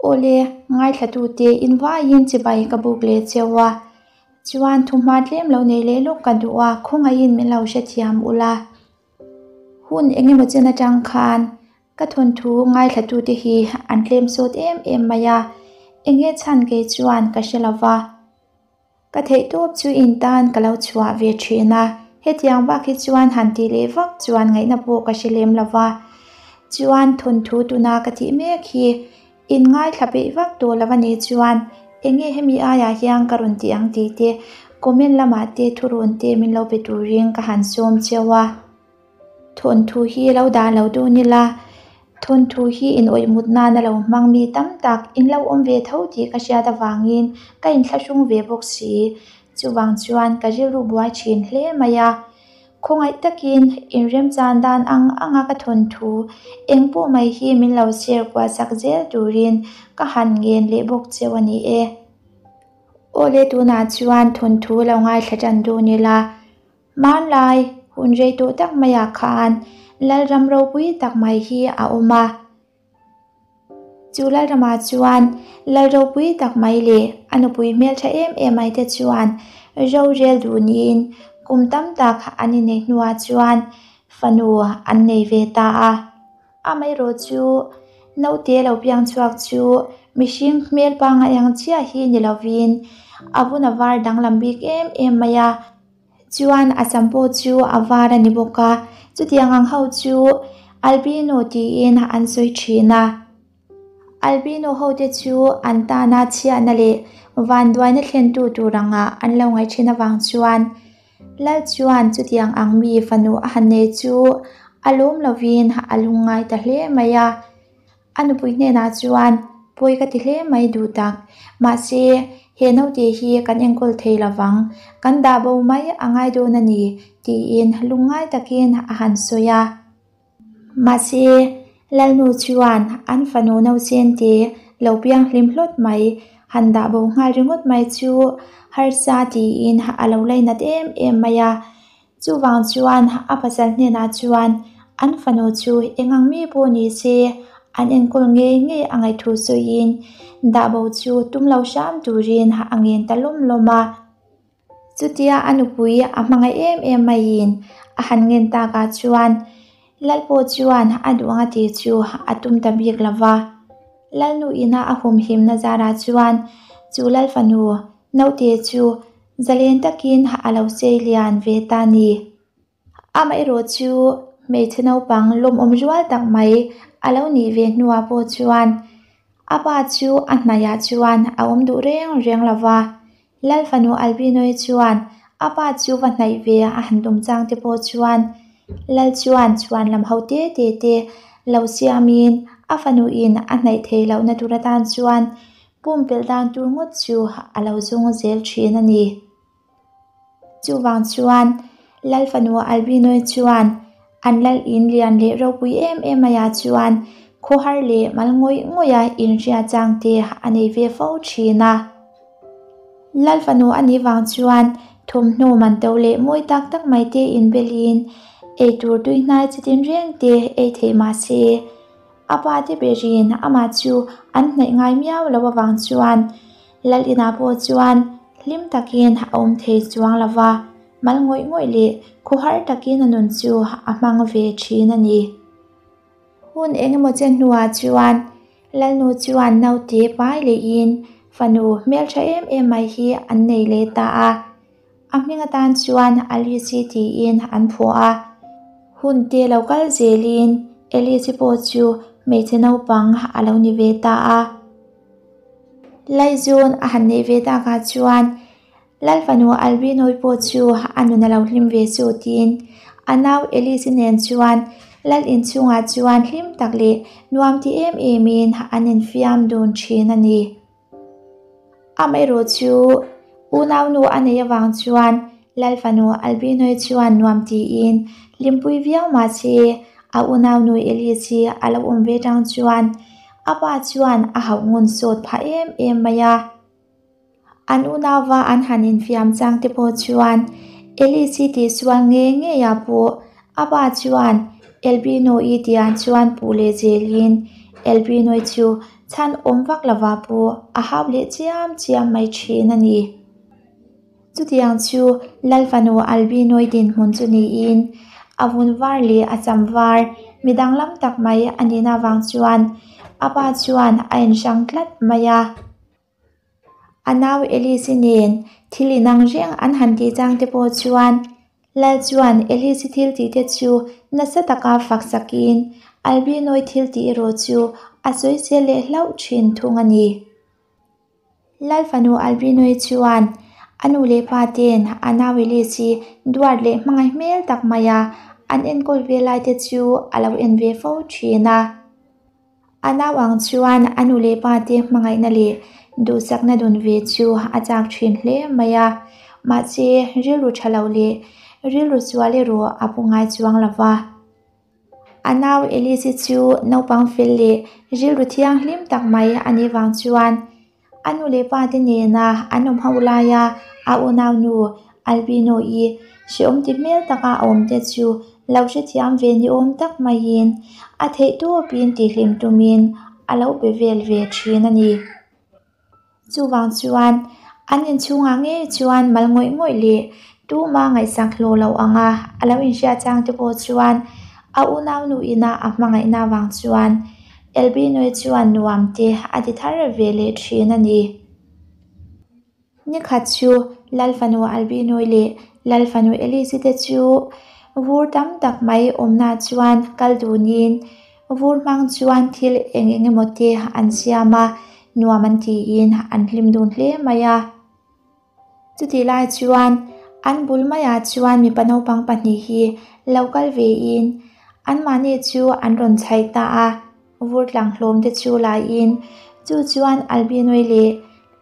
Awle, ngaithlatute in vaiin chibai ka buk leh cheu a, chuan thuhma tlem lo nei leh lawk ka duh a, khawngaihin min lo hrethiam ula. Hun engemaw chen atang khan ka thawnthu ngaithlatute hi an tlem sawt em em mai a, enge chhan kei chuan ka hre lova. Ka theih tawp chu in tan ka lo chhuah ve thin a, hetiang bak hi chuan han tih leh vak chuan ngaihna pawh ka hre lem lo va. Chuan thawnthu tuna ka tih mek hi in ngaithla peih vak tawh lo a nih chuan enge hemi aiah hian ka rawn tih ang tih te comment lamah te thurawn te min lo pe turin ka han sawm cheu a. Thawnthu hi lo dah lo dun ila, thawnthu hi inawih mut nana lo hmang mi tam tak in lo awm ve tho tih ka hriat avangin ka inthlahrung ve bawk si. Chuvang chuan ka rilru buai thin hle mai a. Khawngaih takin inremchan dan ang anga ka thawnthu eng pawh mai hi min lo share kual sak zel turin ka han ngen leh bawk cheu a ni e. Awle tunah chuan thawnthu lo ngaithla tan dun ila. Hmanlai hun rei tawh tak maiah khan Lalram ropui tak mai hi a awm a. Chu Lalramah chuan Lal ropui tak mai leh a nupui hmeltha em em mai te chuan rorel duh niin kum tam tak an inneih hnuah chuan fanu an nei ve ta a. Amaherawh chu naute lo piang chhuak chu mihring hmel pangngai ang chiah hi ni lovin a vun a var danglam bik em em mai a. Chuan a sam pawh chu a var a ni bawk a, chutiang ang ho chu albino tiin an sawi thin a. Albino ho te chu an tana chhiahna leh vanduaina thlentu tur anga an lo ngaih thin avang chuan Lal chuan chutiang ang mi fanu a han nei chu a lawm lovin a lungngai ta hle mai a. A nupui hnenah chuan, Pawi ka ti hle mai duh tak. Mahse, he naute hi kan enkawl thei lo vang. Kan dah bo mai a ngai dawn a ni, tiin lungngai takin a han sawi a. Mahse, Lalnu chuan an fanu nausente lo piang hlim hlawt mai, han dah bo nghal ringawt mai chu harsa tiin a lo lainat em em mai a. Chuvang chuan a pasal hnenah chuan an fanu chu eng ang mi pawh ni se an enkawl ngei ngei a ngaih thu sawiin dah bo chu tum lo hram turin a ngen ta lawm lawm a. Chutia a nupui a hmangaih em em maiin a han ngen takah chuan Lal pawh chuan a duh anga tih chu a tum ta bik lo va. Lalnu ina a humhimna zarah chuan chu Lal fanu naute chu Zalen takin a lo sei lian ve ta ni. Amaherawh chu hmeichhe naupang lawmawm rual tak mai a lo nih ve hnuah pawh chuan a pa chu a hnaihah chuan a awm duh reng reng lo va. Lal fanu Albinoi chuan a pa chu va hnaih ve a han tum chang te pawh chuan Lal chuan chhuan lam ho te te te lo siamin a fanuin a hnaih theih lohna tur atan chuan Pumpelh dan tur ngawt chu a lo zawng zel thin a ni. Chuvang chuan Lal fanu Albinoi chuan an lal in lian leh ropui em em maiah chuan khawhar leh mal ngawih ngawih a inhria chang te a nei ve fo thin a. Lal fanu a nih vang chuan thawmhnaw man to leh mawi tak tak mai te inbelin eitur tuihnai chitin reng te ei theih mah se, A pa te berin amah chu an hnaih ngai miau lo avang chuan Lal inah pawh chuan hlim takin a awm thei chuang lo va, mal ngawih ngawih leh khuhar takin a nun chu a hmang ve thin a ni. Hun eng emaw chen hnuah chuan Lalnu chuan naute pai lehin fanu hmeltha em em mai hi an nei leh ta a. A hming atan chuan Alice tiin an phuah a. Hun te lo kal zelin Alice pawh chu hmeichhe naupang a lo ni ve ta a. Laizawn a han neih ve takah chuan Lal fanu Albinoi pawh chu a nun a lo hlim ve chu tiin a nau Alice nen chuan Lal inchhungah chuan hlim tak leh nuam ti em emin an infiam dun thin a ni. Amaherawh chu unaunu a neih avang chuan Lal fanu Albinoi chuan nuam tiin hlimpui viau mah se a unaunu Alice hi a lo awm ve tang chuan a pa chuan a hauh ngun sawt phah em em mai a. An unauva an han infiam chang te pawh chuan Alice hi tihsual ngei ngei ah pawh a pa chuan Albino-i tiang chuan puh leh zelin Elbinoi chu chhan awm vak lova pawh a hau leh chiam chiam mai thin a ni. Chutiang chu Lal fanu Albinoi dinhmun chu niin a vun var leh a cham var mi danglam tak mai a nihna avang chuan a pa chuan a inhrang tlat mai a. A nau Elise-i nen thil inang reng an han tih chang te pawh chuan Lal chuan Elise-i thil tih te chu nasa taka fak sakin Albinoi thil tih erawh chu a sawisel leh hlauh thin thung a ni. Lal fanu Albinoi chuan a nu leh pa ten a nau Elise-i duat leh hmangaih hmel tak maia an enkawl ve lai te chu a lo en ve fo thin a. A nau ang chuan a nu leh pa te hmangaihna leh duhsakna dun ve chu a chak thin hle mai a, mahse rilru tha lo leh rilru sual erawh a pu ngai chuang lo va. A nau Elise chu naupang fel leh rilru thianghlim tak mai a nih vang chuan A nu leh pa te nena an awm ho laia a unaunu Albino-i hrehawm ti hmel taka a awm te chu lo hrethiam ve ni awm tak maiin a theih tawpin tihhlim tumin a lo be vel ve thin a ni. Chuvang chuan an inchhungah ngei chuan mal ngawih ngawih leh tuma ngaihsak hlawh lo anga a lo inhriat chang te pawh chuan a unaunu ina a hmangaihna vang chuan Elbinoi chuan nuam te a ti thar ve leh thin a ni. Nikhat chu Lalfanu Albinoi leh Lalfanu Elise te chu vur tam tak mai awmna chuan kal dunin vur hmang chuan thil eng eng emaw te an siam a, nuam an tiin an hlim dun hle mai a. Chutih lai chuan an bul maiah chuan mipa naupang pahnih hi lo kal vein anmahni chu an rawn chhaih ta a, vur tlang hlawm te chu laiin chu chuan Albinoi leh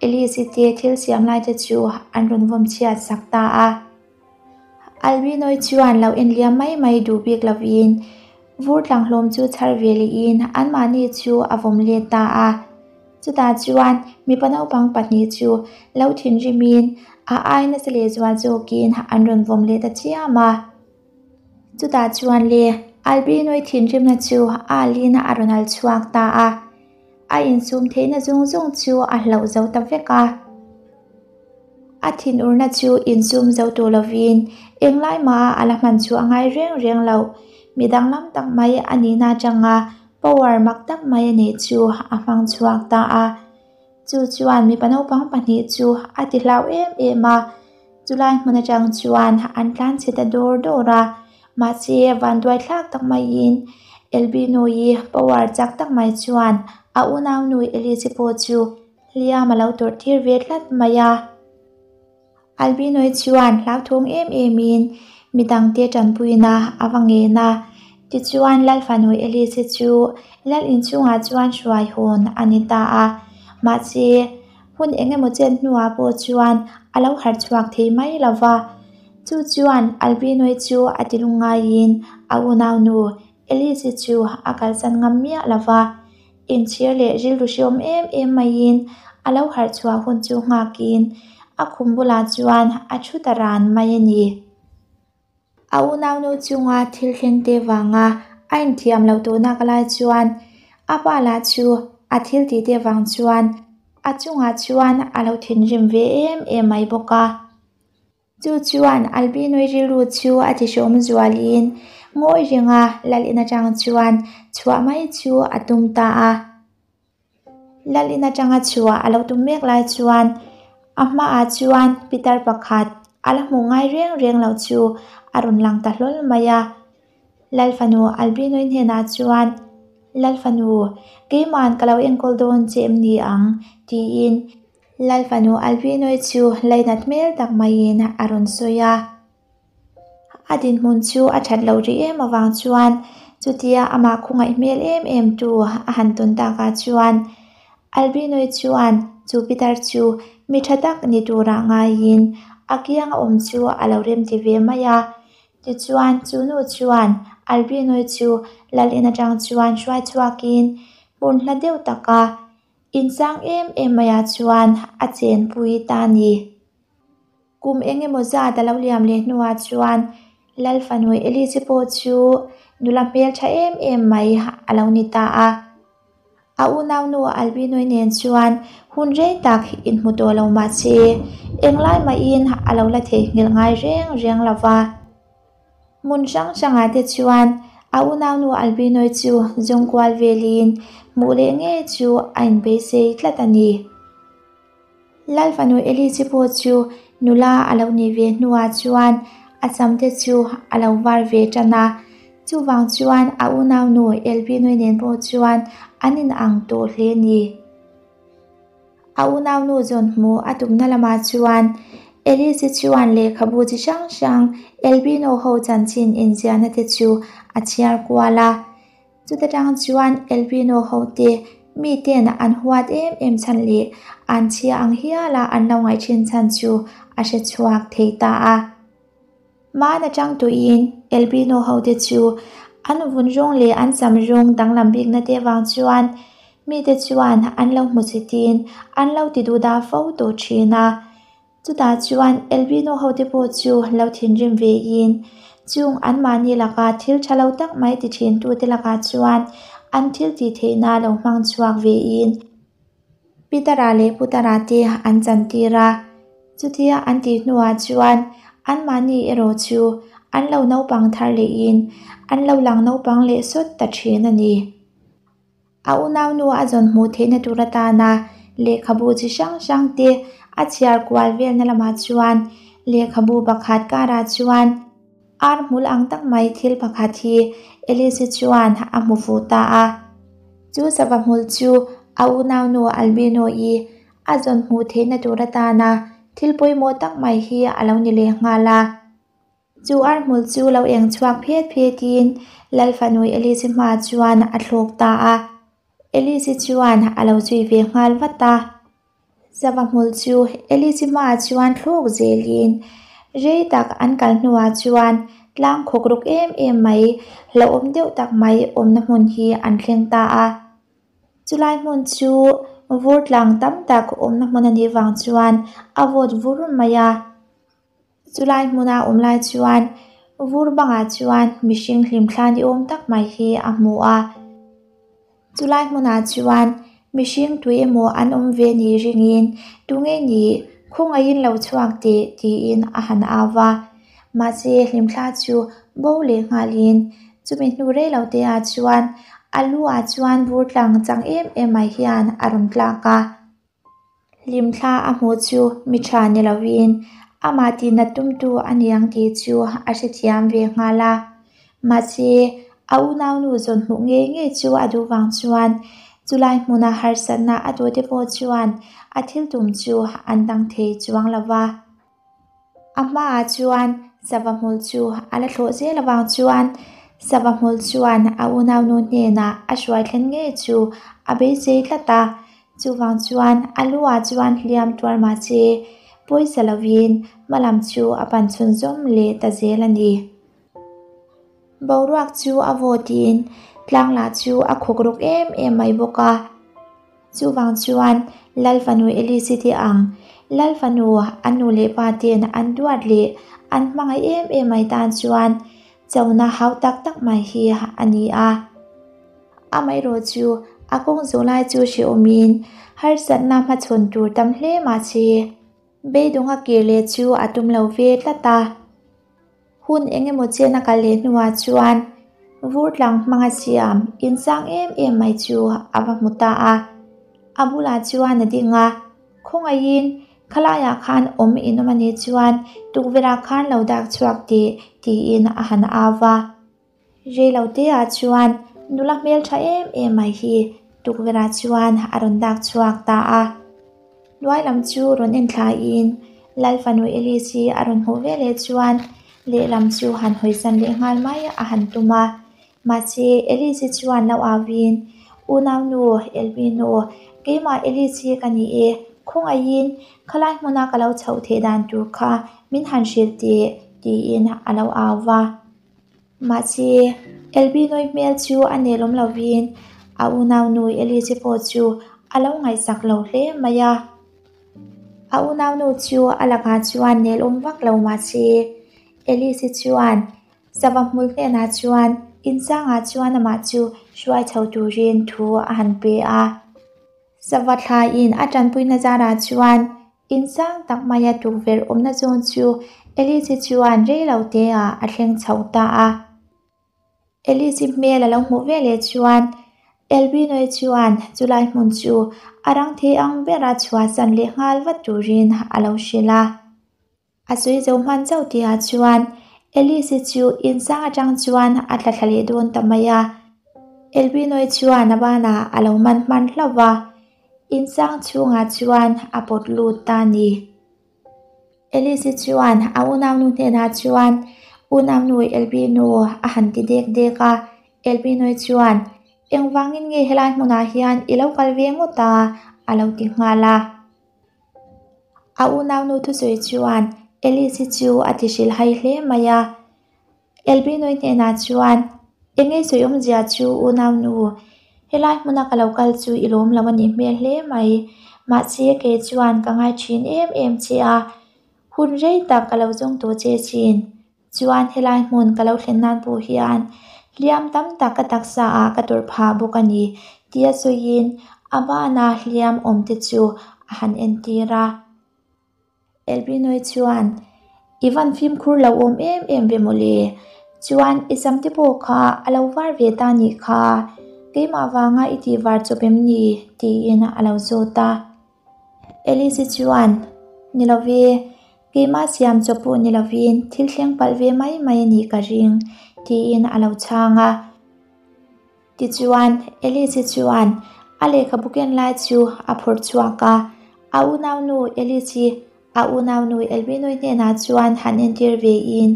Elise te thil siam lai te chu an rawn vawm chhiat sak ta a. Albinoi chuan lo en liam mai mai duh bik lovin vur tlang hlawm chu chhar ve lehin anmahni chu a vawm let ta a. Chutah chuan mipa naupang pahnih chu lo thinrimin a ai nasa lehzual zawkin an rawn vawm leh ta chiam a. Chutah chuan le Albinoi thinrimna chu a alin a rawn al chhuak ta a, a insum theihna zawng zawng chu a hlauh zo ta vek a. A thinurna chu insum zo tawh lovin englai maha a la hman chu a ngai reng reng lo. Mi danglam tak mai a nihna atanga Power mak tak mai a nih chu a hmang chhuak ta a. Chu chuan mipa naupang pahnih chu a ti hlau em em a. Chulai hmun atang chuan an tlan chhe ta dawr dawr a. Mahse vanduai thlak tak maiin Elbinoi power chak tak mai chuan a unaunu Elise pawh chu hliam a lo tawrh tir ve tlat mai a. Albinoi chuan hlauthawng em emin midangte tanpuina a va ngen a, tichuan Lal fanu Elise chu Lal inchhungah chuan hruai hawn a ni ta a. Mahse, hun eng emaw chen hnuah pawh chuan a lo harh chhuak thei mai lo va. Chu chuan Albinoi chu a ti lungngaiin a unaunu Elise chu a kalsan ngam miah lo va. Inchhir leh rilru hriawm em em maiin a lo harh chhuah hun chu nghakin a khum bulah chuan a thu ta ran mai a ni. A unaunu chunga thil thleng te vanga a inthiam loh tawhnak lai chuan a pa lah chu a thil tih te vang chuan a chungah chuan a lo thinrim ve em em mai bawk a. Chu chuan Albinoi rilru chu a ti hrawm zualin ngawi renga Lal in atang chuan chhuah mai chu a tum ta a. Lal in atanga chhuah a lo tum mek lai chuan a hmaah chuan pitar pakhat a la hmuh ngai reng reng loh chu a rawn lang ta hlawl mai a. Lal fanu Albinoi hnenah chuan, Lal fanu, keima'n ka lo enkawl dawn che em ni ang? tiin Lal fanu Albinoi chu lainat hmel tak maiin a rawn sawi a. A dinhmun chu a that loh rih em avang chuan chutia amah khawngaih hmel em em tu a han tawn takah chuan Albinoi chuan chu pitar chu mi tha tak ni turah ngaiin a kianga awm chu a lo remti ve mai a. Tichuan chu nu chuan Albinoi chu lal in atang chuan hruai chhuakin hmun hla deuh taka Inchang em em maiah chuan a chenpui ta a ni. Kum eng emaw zat a lo liam leh hnuah chuan Lal fanu Elise pawh chu nula hmeltha em em mai a lo ni ta a. A unaunu Albinoi nen chuan hun rei tak inhmu tawh lo mah se, englai mahin a lo la theihnghilh ngai reng reng lo va. Hmun hrang hrangah te chuan a unaunu Albinoi chu zawng kual velin hmuh leh ngei chu a inbeisei tlat a ni. Lalfanu Elise pawh chu nula a lo nih ve hnuah chuan a sam te chu a lo var ve tan a, chuvang chuan a unaunu Elbinoi nen pawh chuan an inang tawh hle a ni. A unaunu zawn hmuh a tumna lamah chuan Elise chuan lehkhabu chi hrang hrang Elbino ho chanchin inziahna te chu a chhiar kual a. Chuta tang chuan Elvino hote miten an huat em em chhan leh an chhia ang hiala an lo ngaih thin chhan chu a hre chhuak thei ta a. Hmaan atang tuiin Elvino hote chu an vun rawng leh an sam rawng danglam bikna te vang chuan mite chuan an lo hmu chitin an lo ti duhdah fo tawh thin a. Chutah chuan Elvino hote pawh chu lo thinrim vein, chung anmahni laka thil tha lo tak mai ti thintute lakah chuan an thil tih theihna lo hmang chhuak vein Pitara leh Putara te an chantir a. Chutia an tih hnuah chuan anmahni erawh chu an lo naupang thar lehin an lo lang naupang leh sawt ta thin a ni. A unaunu a zawn hmuh theihna tur atana lehkhabu chi hrang hrang te a chhiar kual velna lamah chuan lehkhabu pakhat karah chuan ar hmul ang tak mai thil pakhat hi Elise chuan a hmu fuh ta a. Chu sava hmul chu a unaunu Albino-i a zawn hmuh theihna tur atana thil pawimawh tak mai hi a lo ni leh nghal a. Chu ar hmul chu lo eng chhuak phet phetin Lal fanu Elise hmaah chuan a thlawk ta a. Elise chuan a lo zui ve nghal vat a. Sava hmul chu Elise hmaah chuan thlawk zelin rei tak an kal hnuah chuan tlang khawk ruk em em mai, hlauhawm deuh tak mai awmna hmun hi an thleng ta a. Chulai hmun chu vur tlang tam tak awmna hmun a nih vang chuan a vawt vur mai a. Chulai hmuna awm lai chuan vur bangah chuan mihring hlimthla ni awm tak mai hi a hmu a. Chulai hmunah chuan mihring tui emaw an awm ve ni ringin tunge ni khawngaihin lo chhuak teh tiin a han au va. Mahse hlimthla chu bo leh nghalin chumi hnu rei lo te ah chuan a lu ah chuan vur tlang chang em em mai hian a rawn tlak a. Hlimthla a hmuh chu mi tha ni lovin amah tihnat tumtu a ni ang tih chu a hrethiam ve nghal a. Mahse, a unaunu zawn hmuh ngei ngei chu a duh vang chuan chulai hmuna harsatna a duhte pawh chuan a thil tum chu an dang thei chuang lo va. A hmaah chuan sava hmul chu a la thlawh zel avang chuan sava hmul chuan a unaunu hnenah a hruai thlen ngei chu a beisei tlat a, chuvang chuan a lu ah chuan hliam tuar mahse pawisa lovin hma lam chu a pan chhunzawm leh ta zel a ni. Boruak chu a vawtin tlang lah chu a khawk ruk em em mai bawk a. Chuvang chuan Lal fanu Elise te ang Lal fanu an nu leh pa ten an duat leh an hmangaih em em mai tan chuan chona hau tak tak mai hi a ni a. Amaherawh chu a kawng zawh lai chu hrehawmin harsatna hmachhawn tur tam hle mahse beidawnga kir leh chu a tum lo ve tlat a. Hun eng emaw chen a kal leh hnuah chuan vur tlang hmanga siam insang em em mai chu a va hmu ta a. A bulah chuan a ding a, Khawngaihin khalaiah khan awm in awm a nih chuan tukverhah khan lo dak chhuak teh tiin a han au va. Reiloteah chuan nula hmeltha em em mai hi tukverhah chuan a rawn dak chhuak ta a. Hnuai lam chu rawn en thlaiin Lal fanu Elise hi a rawn hmuh veleh chuan lehlam chu han hawisan leh nghal mai a han tum a. Mahse Elise chuan lo auin, Unaunu, Elvino, keimah Elise hi ka ni e, khawngaihin khalai hmuna ka lo chhoh theih dan tur kha min han hrilh teh, tiin a lo au va. Mahse, Elbinoi hmel chu a nelawm lovin a unaunu Elise pawh chu a lo ngaihsak lo hle mai a. A unaunu chu a lakah chuan nelawm vak lo mahse, Elise chuan sava hmul hnenah chuan insangah chuan amah chu hruai chho turin thu a han pe a. Sava thlaiin a tanpuina zarah chuan in sang tak maia tukverh awmna zawn chu Alice-i chuan rei lo teah a thleng chho ta a. Alice-i hmel a lo hmuh veleh chuan Elbinoi chuan chulai hmun chu a rang thei ang bera chhuahsan leh nghal vat turin a lo hrilh a. A sawi zo hman chauh tihah chuan Alice-i chu insang atang chuan a tla thla leh dawn ta mai a. Elbinoi chuan a banah a lo man hman hlauh va, insang chhungah chuan a pawt lut ta a ni. Alice-i chuan a unaunu hnenah chuan, Unaunu Elbino a han ti dek dek a. Elbinoi chuan, Engvangin nge helai hmunah hian i lo kal ve ngawt a? a lo ti nghal a. A unaunu thusawi chuan Alice-i chu a ti hrilhhai hle mai a. Elbinoi hnenah chuan, Enge sawi awmzia chu unaunu, helai hmuna ka lo kal chu i lawm lo a nih hmel hle mai. Mahse kei chuan ka ngai thin em em che a, hun rei tak ka lo zawng tawh che chin. Chuan helai hmun ka lo thlen nan pawh hian hliam tam tak ka taksa ah ka tawrh phah bawk a ni tia sawiin a bana hliam awm te chu a han entir a. Elbinoi chuan I van fimkhur lo awm em em ve mawle, chuan i sam te pawh kha a lo var ve ta nih kha, keimah vanga i tih var chawp em ni? tiin a lo zawt a. Elise chuan, Ni lo ve, keimah siam chawp pawh ni lovin thil thleng palh ve mai mai a nih ka ring, tiin a lo chhang a. Tichuan, Elise chuan a lehkhabu ken lai chu a phawrh chhuak a, a unaunu Elise a unaunu Elbinoi hnenah chuan han entir vein,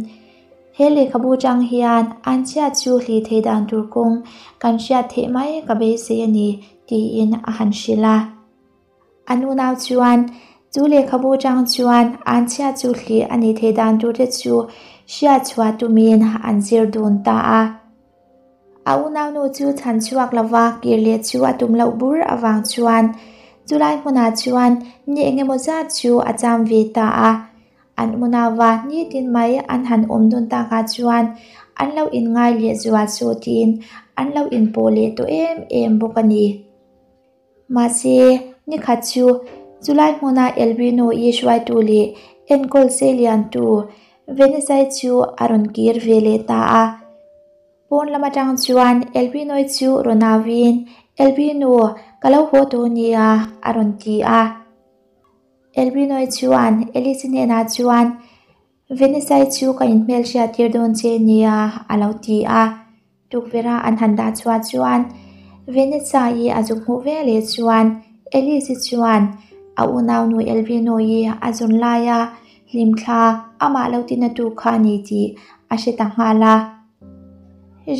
He lehkhabu chang hian an chhiat chu hlih theih dan tur kawng kan hriat theih mai ka beisei a ni, tiin a han hrilh a. An unau chuan chu lehkhabu chang chuan an chhiat chu hlih a nih theih dan tur te chu hriat chhuah tumin an zir dun ta a. A unaunu chu chhan chhuak lova kir leh chu a tum loh bur avang chuan chulai hmunah chuan ni engemaw zat chu a cham ve ta a. An unauva nitin mai an han awm dun takah chuan an lo inngai leh zual sawtin an lo inpawh leh tawh em em bawk a ni. Mahse, nikhat chu chulai hmuna Elbino-i hruaitu leh enkawl seiliantu Venesai chu a rawn kir ve leh ta a. Pawn lam atang chuan Elbino-i chu rawn auin, Elbino, ka lo haw tawh nia, a rawn ti a. Elbino-i chuan Alice-i hnenah chuan, Venesai chu ka inhmelhriat tir dawn che nia, a lo ti a. Tukverha an han dah chhuah chuan Vanessa-i a zuk hmuh ve leh chuan Alice-i chuan a unaunu Elvino-i a zawn laia hlimthla amah lo tinatu kha a ni tih a hre ta nghal a.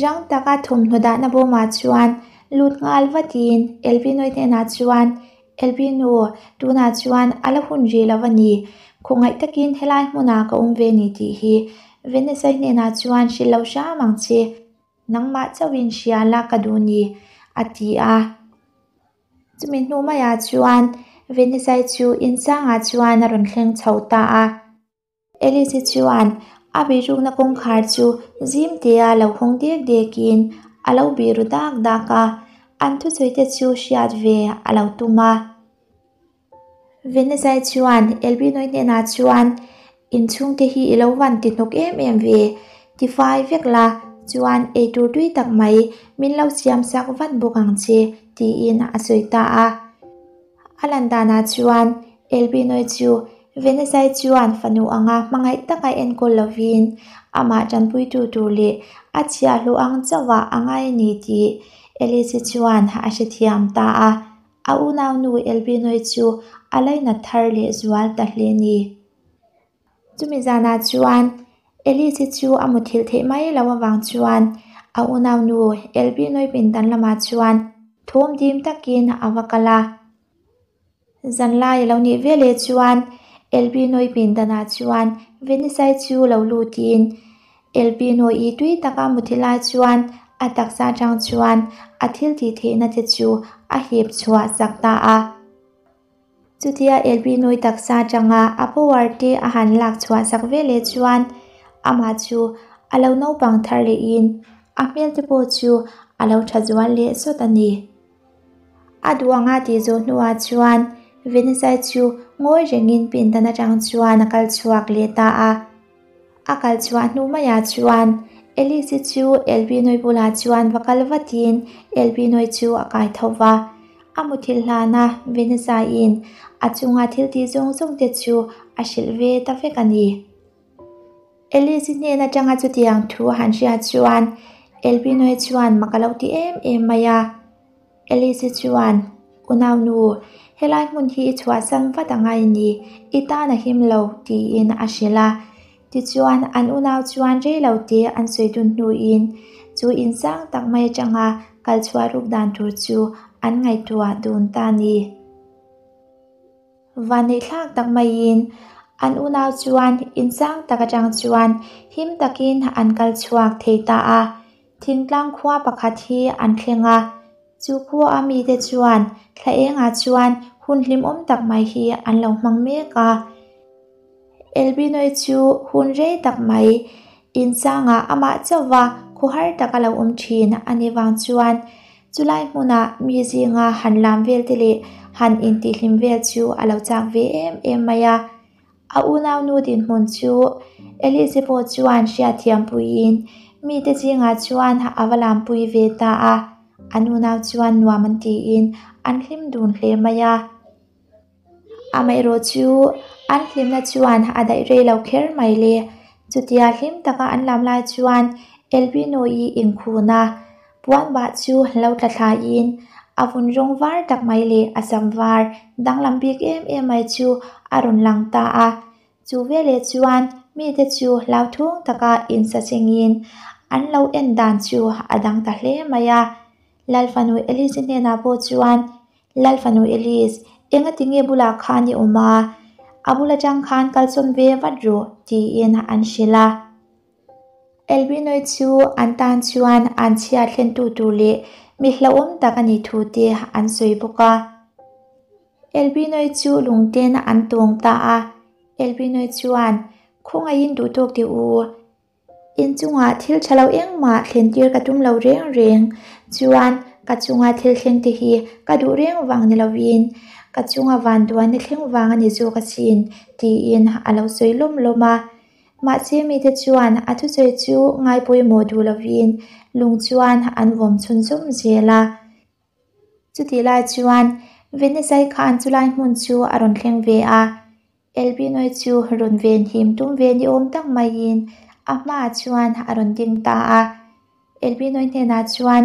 Rang taka thawmhnaw dahna bawmah chuan lut nghal vatin Elvino-i hnenah chuan, Elvino, tunah chuan a la hun rih lo a ni. Khawngaih takin helai hmunah ka awm ve ni tih hi Vanessa-i hnenah chuan hrilh loh hram ang che, nangmah chauhin hria la ka duh ni, a ti a. Chumi hnu maiah chuan Vanessa-i chu insangah chuan a rawn thleng chho ta a. Alice-i chuan a bihrukna kawngkhar chu zim tea lo hawng dek dekin a lo bih ru dak dak a, an thusawi te chu hriat ve a lo tum a. Venezai chuan Elbinoi hnenah chuan, Inchhungte hi i lo van ti hnawk em em ve, ti fai vek la, chuan eitur tui tak mai min lo siam sak vat bawk ang che, tiin a sawi ta a. A lan danah chuan Elbinoi chu Venezai chuan fanu anga hmangaih taka enkawl lovin amah tanpuitu tur leh a chhiahhlawh ang chauhah a ngai a ni tih Alice-i chuan a hrethiam ta a. A unaunu Elbinoi chu a lainat thar leh zual ta hle ni. Chumi zanah chuan Alice-i chu a muthilh theih mai loh avang chuan a unaunu Elbinoi pindan lamah chuan thawm dim takin a va kal a. Zanlai a lo nih veleh chuan Elbinoi pindanah chuan Venisai chu lo lutin Elbinoi tui taka muthilh lai chuan a taksa atang chuan a thil tih theihna te chu a hip chhuah chak ta a. Chutia Elbinoi taksa atanga a power te a han lak chhuah chak veleh chuan amah chu a lo naupang thar lehin a hmel te pawh chu a lo tha zual leh sawt a ni. A duh anga tih zawh hnuah chuan Vanessa chu ngawi rengin pindan atang chuan a kal chhuak leh ta a. A kal chhuah hnu maiah chuan Alice-i chu Elvinoy bulah chuan va kal vatin Elvinoy chu a kai tho va. A muthilh hlana Vanessa-in a chunga thil tih zawng zawng te chu a hrilh ve ta vek a ni. Alice-i hnen atanga chutiang thu a han hriat chuan Elvinoy chuan mak a lo ti em em mai a. Alice chuan, Unaunu, helai hmun hi i chhuahsan vat a ngai ni, i tan a him lo, tiin a hrilh a. Tichuan, an unau chuan rei lo te an sawi dun hnuin chu insang tak mai atanga kal chhuah ruk dan tur chu an ngaihtuah dun ta a ni. Vanneihthlak tak maiin an unau chuan insang tak atang chuan him takin an kal chhuak thei ta a. Thingtlang khua pakhat hi an thleng a, chu khua a mite chuan thla engah chuan hun hlimawm tak mai hi an lo hmang mek a. Elbinoy chu hun rei tak mai insangah amah chauhva khuhar taka lo awm thin a nih vang chuan chulai hmunah mi zinga han lam vel te leh han intihhlim vel chu a lo chak ve em em mai a. A unaunu dinhmun chu Elise pawh chuan hriatthiam puiin mite zingah chuan a va lampui ve ta a, an unau chuan nuam an tiin an hlim dun hle mai a. Amaherawh chu an hlimna chuan a daih rei lo kher mai le. Chutia hlim taka an lam lai chuan Elvino-i inkhun a, puan bah chu lo tla thlaiin a vun rawng var tak mai leh a sam var danglam bik em em mai chu a rawn lang ta a. Chu veleh chuan mite chu hlauthawng taka insasengin an lo en dan chu a dang ta hle mai a. Lalfanu Elise hnenah pawh chuan, Lalfanu Elise, enga tinge bulah khan i awm a? A bul atang khan kalsawn ve vat rawh, tiin an hrilh a. Elbinoy chu an tan chuan an chhiat thlentu tur leh mi hlauhawm tak a nih thu te an sawi bawk a. Elbinoy chu lungten an tawng ta a. Elbinoy chuan, Khawngaihin duhtawk teh u. Inchungah thil tha lo engmah thlen tir ka tum lo reng reng chuan ka chunga thil thleng te hi ka duh reng vang ni lovin ka chunga vanduaina thleng vang a ni zawk asin tiin a lo sawi lawm lawm a. Mahse mite chuan a thusawi chu ngai pawimawh duh lovin lung chuan an vawm chhunzawm zel a. Chutih lai chuan Venesai khan chulai hmun chu a rawn thleng ve a. Elbinoy chu rawn ven him tum ve ni awm tak maiin a hmaah chuan a rawn ding ta a. Elbinoy hnenah chuan,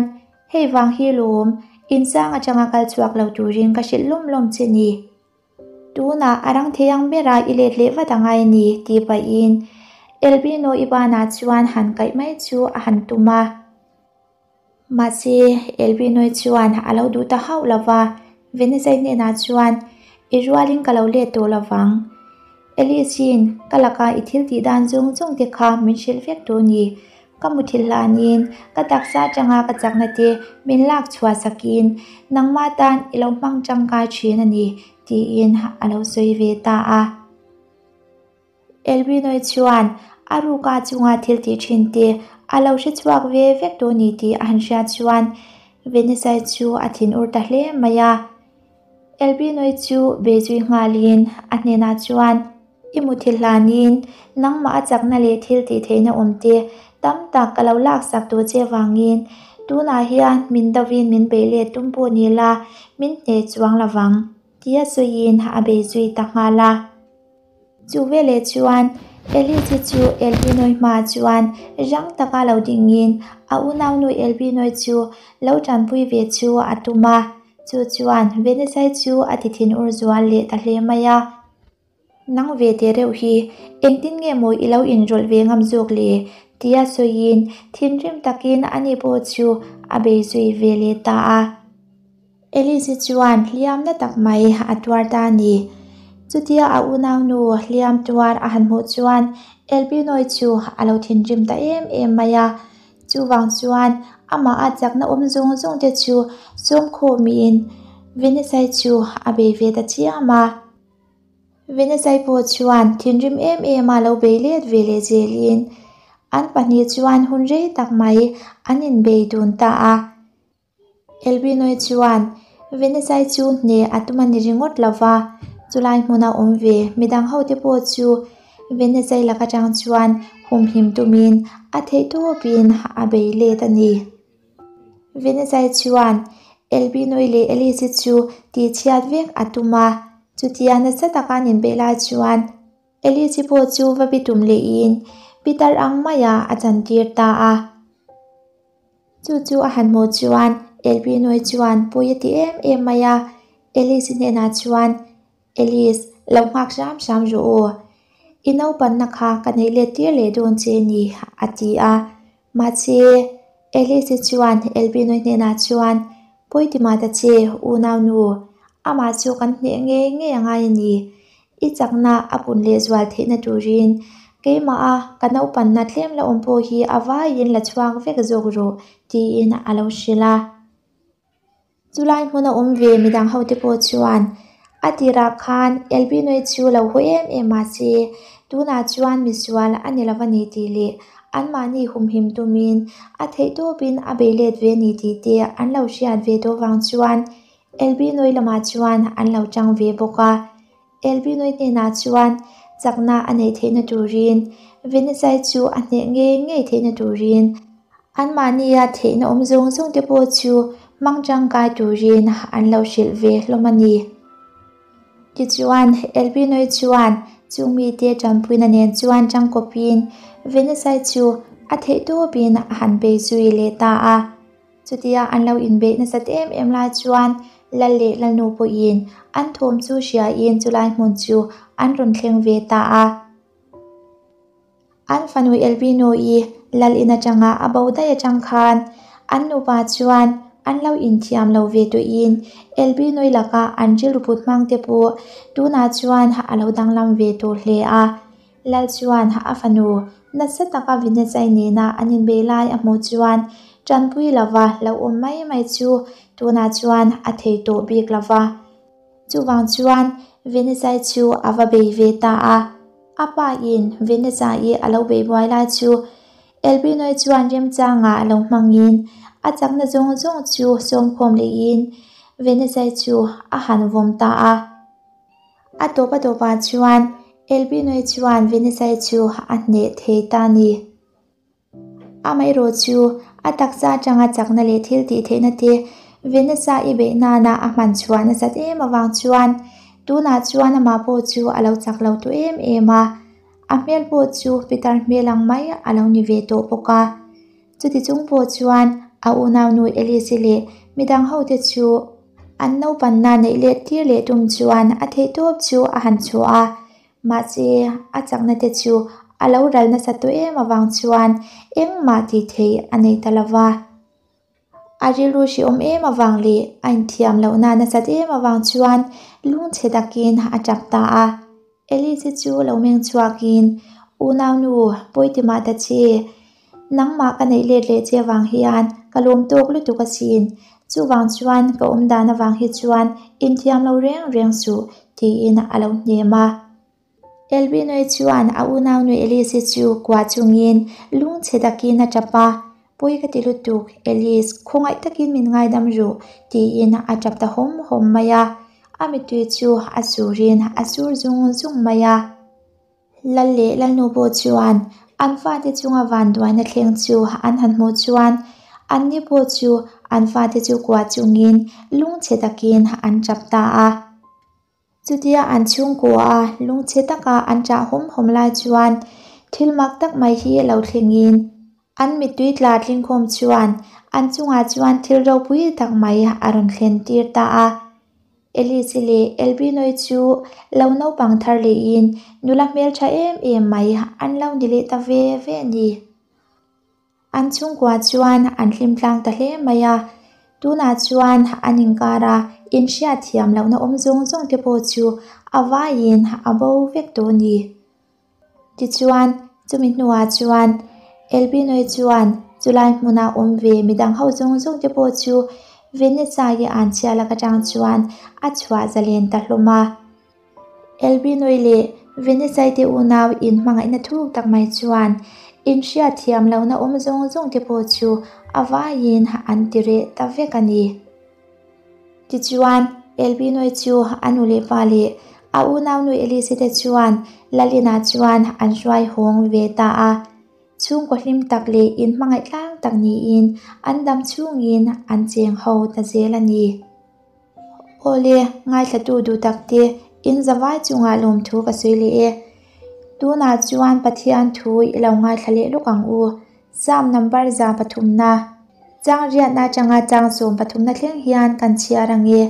Hei vang hi lawm, insang atanga kal chhuak lo turin ka hrilh lawm lawm che ni. Tunah a rang thei ang bera i let leh vat angai a ni, tih pahin Elbino i banah chuan han kaih mai chu a han tum a. Mahse, Elvinoy chuan a lo duh ta hauh lo va, Venezai hnenah chuan, I rualin ka lo let tawh lo vang. Alice-in ka laka i thil tih dan zawng zawng te kha min hrilh vek tawh ni. Ka muthilh hlanin ka taksa atanga ka chakna te min lak chhuah sakin nangmah tan i lo hmang tangkai thin a ni, tiin a lo sawi ve ta a. Elwinoy chuan a ruka chunga thil tih thin te a lo hre chhuak ve vek tawh ni tih a han hriat chuan Venesai chu a thinur ta hle mai a. Elwinoy chu be zui nghalin a hnenah chuan, I muthilh hlanin nangmah a chakna leh thil tih theihna awm te tam tak ka lo laksak tawh che vangin tunah hian min dovin min beih let tum pawh ni la min hneh chuang lovang tia sawiin a bei zui ta nghal a. Chu veleh chuan Elise chu Elbinoy hmaah chuan rang taka lo dingin a unaunu Elbinoy chu lo tanpui ve chu a tum a. Chu chuan Venesai chu a ti thinur zual leh ta hle mai a. Nang ve teh reuh hi, engtin nge maw i lo inrawlh ve ngam zawk le? tia sawiin thinrim takin ani pawh chu a bei zui ve leh ta a. Elise chuan hliam na tak mai a tuar ta a ni. Chutia a unaunu hliam tuar a han hmuh chuan Elbinoy chu a lo thinrim ta em em mai a. Chuvang chuan amah a chakna awm zawng zawng te chu sawmkhawmin Venesai chu a bei ve ta chiam a. Venesai pawh chuan thinrim em em a lo bei let ve leh zelin an pahnih chuan hun rei tak mai an inbei dun ta a. Elbinoi chuan Venesai chu hneh a tum a ni ringawt lo va, chulai hmuna awm ve midang hote pawh chu Venesai lak atang chuan humhim tumin a theihtawpin a bei let a ni. Venesai chuan Elbinoi leh Elise chu tihchhiat vek a tum a, chutia nasa taka an inbeih lai chuan Elise pawh chu va bitum lehin pitar ang maia a chantir ta a. Chu chu a han hmuh chuan Elbinoi chuan pawi a ti em em mai a, Elise hnenah chuan, Elise, lo nghak hram hram rawh aw. I naupanna kha ka neih let tir leh dawn che ni, a ti a. Mahse, Elise chuan Elbinoi hnenah chuan, Pawi ti mah ta che, unaunu, amah chu kan hneh ngei ngei a ngai a ni. I chakna a pun lehzual theihna turin keimaha ka naupanna tlem la awm pawh hi a vaiin la chhuak vek zawk rawh, tiin a lo hrilh a. Chulai hmuna awm ve midang hote pawh chuan a tirah khan Elbinoi chu lo haw em em mahse tunah chuan misual a ni lo a ni tih leh anmahni humhim tumin a theihtawpin a bei let ve a ni tih te an lo hriat ve tawh vang chuan Elbinoi lamah chuan an lo tang ve bawk a. Elbinoi hnenah chuan chakna a neih theihna turin Venesai chu a hneh ngei ngei theihna turin anmahnia theihna awm zawng zawng te pawh chu hmang tangkai turin an lo hrilh ve hlawm a ni. Tichuan, Elbinoi chuan chung mite tanpuina nen chuan tangkawpin Venesai chu a theihtawpin a han bei zui leh ta a. Chutia an lo inbeih nasat em em lai chuan Lal leh Lalnu pawhin an thawm chu hriain chulai hmun chu an rawn thleng ve ta a. An fanu Elbino-i Lal in atanga a bo daih atang khan an nupa chuan an lo inthiam lo ve tawhin Elbino-i laka an rilru put hmang te pawh tunah chuan a lo danglam ve tawh hle a. Lal chuan a fanu nasa taka Vinecai nena an inbei lai a hmuh chuan tanpui lova lo awm mai mai chu tunah chuan a thei tawh bik lova. Chuvang chuan Vinecai chu a va bei ve ta a. A pa in Vinecai a lo bei buai lai chu Elbinoi chuan remchangah lo hmangin a chakna zawng zawng chu sawmkhawm lehin Vinecai chu a han vawm ta a. A tawp a tawpah chuan Elbinoi chuan Venesai chu a hneh thei ta a ni. Amaherawh chu a taksa atanga chakna leh thil tih theihna te Venesa i beih nana a hman chhuah nasat em avang chuan tunah chuan amah pawh chu a lo chak lo tawh em em a, a hmel pawh chu pitar hmel ang mai a lo ni ve tawh bawk a. Chuti chung pawh chuan a unaunu Elise leh midang hote chu an naupanna neih let tir leh tum chuan a theihtawp chu a han chhuah a, mahse a chakna te chu a lo ral nasa tawh em avang chuan engmah tih theih a nei ta lo va. A rilru hrehawm em avang leh a inthiam lohna nasat em avang chuan lungchhe takin a tap ta a. Elise chu lo meng chhuakin, Unaunu, pawi ti mah ta che. Nangmah ka neih let leh che avang hian ka lawm tawk lutuk asin. Chuvang chuan ka awm dan avang hi chuan inthiam lo reng reng suh, tiin a lo hnem a. Elbinoi chuan a unaunu Elise chu kuah chungin lungchhe takin a tap a, Pawi ka ti lutuk, Elise, khawngaih takin min ngaidam ruh, tiin a tap ta hawm hawm mai a. A mittui chu a surin a sur zung zung mai a. Lal leh Lalnu pawh chuan an fate chunga vanduaina thleng chu an han hmuh chuan anni pawh chu an fate chu kuah chungin lungchhe takin an tap ta a. Chutia an chhungkua a lungchhe taka an ṭah hawm hawm lai chuan thil mak tak mai hi lo thlengin an mittui tla tlingkhawm chuan an chungah chuan thil ropui tak mai a rawn thlen tir ta a. Elise leh Elbinoi chu lo naupang thar lehin nula hmelṭha em em mai an lo ni leh ta ve ve a ni. An chhungkua chuan an hlim tlang ta hle mai a, tunah chuan an inkar a inhriat thiam lohna awm zawng zawng te pawh chu a vaiin a bo vek tawh a ni. Tichuan, chumi hnuah chuan Elbinoi chuan chulai hmuna awm ve midang ho zawng zawng te pawh chu Venessa-i an chhia lak atang chuan a chhuah zalen ta hlawm a. Elbinoi leh Venesai te unau in hmangaihna thuk tak mai chuan inhriat thiam lohna awm zawng zawng te pawh chu a vaiin an ti reh ta vek a ni. Tichuan, Elbinoi chu a nu leh pa leh a unaunu Elise te chuan Lalina chuan an hruai hawng ve ta a. Chhungkaw hlim tak leh inhmangaih tlang tak niin an dam chhungin an cheng ho ta zel a ni. Awle, ngaithlatu duh tak te, in zavai chungah lawmthu ka sawi leh e. Tunah chuan Pathian thu i lo ngaithla leh lawk ang u. Psalm number 103 na chang riatna atanga chang 13 na thleng hian kan chhiar ang e.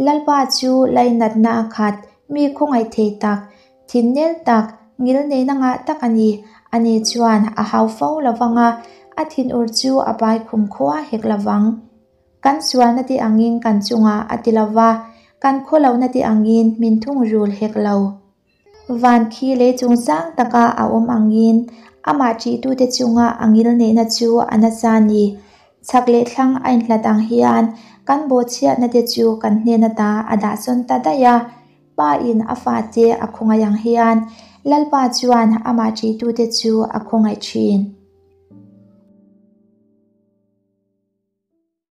Lalpa chu lainatna a khat, mi khawngaih thei tak, Thinnel tak, ngilneina ngah tak a ni. Ani chuan a hau fo lo vang a, a thinur chu a pai khum khua hek lo vang. Kan sualna te angin kan chungah a ti lo va, kan khawlohna te angin min thungrul hek lo. Van khi lei chung sang taka a awm angin amah ṭihtute chunga a ngilneihna chu a nasa a ni. Chhak leh thlang a inhlat ang hian kan bawhchhiatna te chu kan hnen ata a dahsawn ta daih a. Pa in a fate a khawngaih ang hian Lalpa chuan amah ṭihtute chu a khawngaih ṭhin.